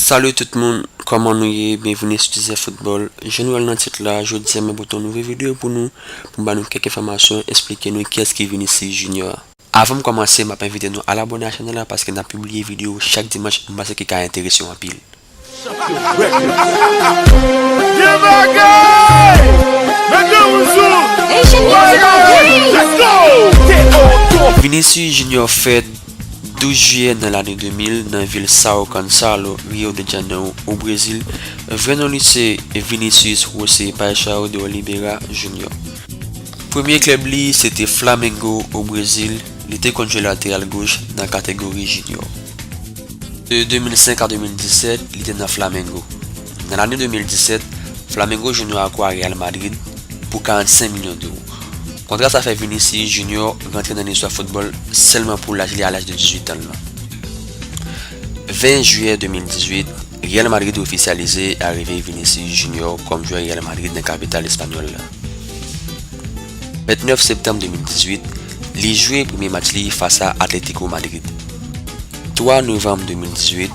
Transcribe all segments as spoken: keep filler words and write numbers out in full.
Salut tout moun, kòman nou ye? Byenvini sou Dizè Foutbòl. Jan nou wè l nan tit la, jodi a mwen pote yon nouvo videyo pou nou, pou m ba nou kèk enfòmasyon, eksplike nou kiyès ki Vinicius Junior. Avan m kòmanse, m ap envite nou al abòne a chanèl la paske n ap pibliye videyo chak dimanch, m panse ki ka enterese w anpil. Gen bagay! Mete yon zoom! Let's go! Vinicius Junior fèt douz jiyè nan lane de mil nan vil São Gonçalo, Rio de Janeiro, o Brezil. Vrè non li se Vinicius José Paixão de Oliveira Júnior. Premye klèb li se te Flamengo o Brezil. Li te konn jwe lateral goch nan kategori junior. De de mil senk a de mil disèt, li te nan Flamengo. Nan lane de mil disèt, Flamengo jwenn yon akò a Real Madrid pou karannsenk milyon dewo. Kontra sa fè Vinicius Junior rantre nan listwa foutbòl sèlman pou laj li a laj de dizuit an lan. Ven jiyè de mil dizuit, Real Madrid ofisyalize arive Vinicius Junior kòm jwè Real Madrid nan kapital espanyòl la. Vennèf septanm de mil dizuit, li jwe premye match li fas a Atlético Madrid. Twa novanm de mil dizuit,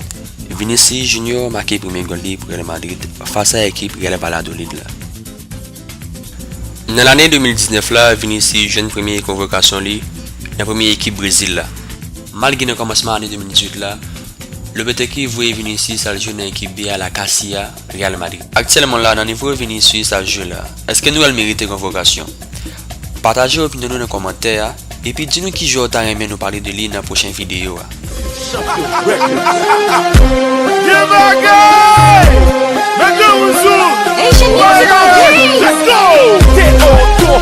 Vinicius Junior make premye gòl li pou Real Madrid fas a ekip Real Valladolid la. Nan lane de mil diznèf la, Vinicius jwenn premye konvokasyon li nan premye ekip Brezil la. Malgre nan kòmansman ane de mil dizuit la, Lopetegui voye Vinicius al jwe nan ekip B a La Casilla, Real Madrid. Aktyèlman la, nan nivo Vinicius ap jwe la, èske nou wè l merite konvokasyon? Pataje opinyon nou nan kòmantè a, epi di nou ki jwè w ta renmen nou pale de li nan pwochen videyo a. Gen bagay! Mete yon zoom! Let's go!